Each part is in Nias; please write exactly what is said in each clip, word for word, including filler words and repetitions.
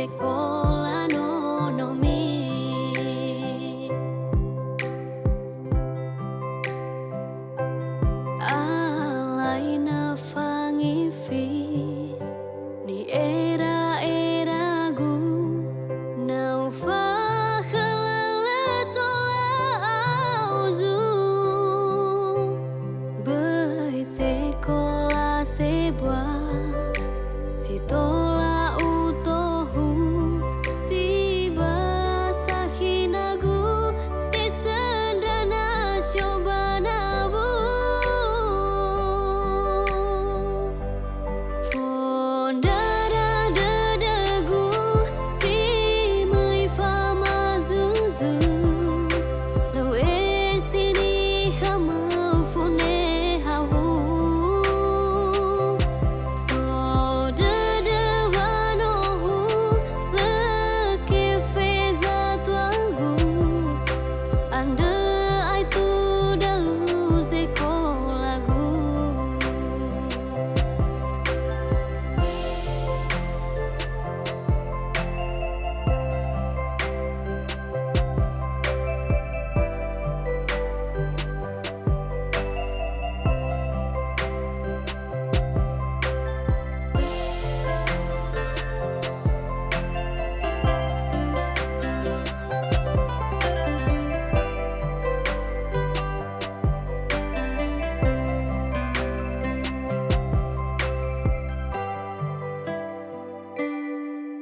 Sekola nonomi. Alai na fangifi ni'era'eragu, na ufakhölölö tola auzu. Böi sekola sebua si tola utohu, si ba sakhi nagu, tesöndra na sio ba nabu. Fondara dödögu si möi famazuzu, lö u'esi niha möfone hau. So dödö wanohu, lö kefe zatuagu, andrö aetu dalu sekolagu.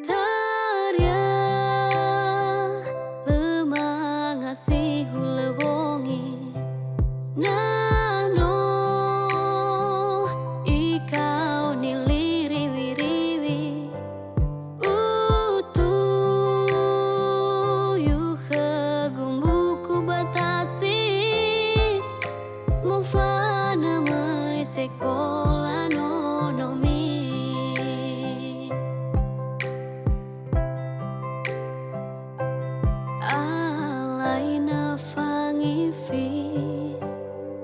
Taria, lö manga si hulö wongi, na no ikaoni liriwiriwi. Utuyu khögu mbuku ba tasi, mofanö möi sekola nonomi. Alai na fangifi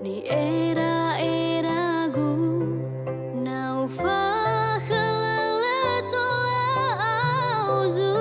ni'era'eragu, na ufakhölölö tola auzu.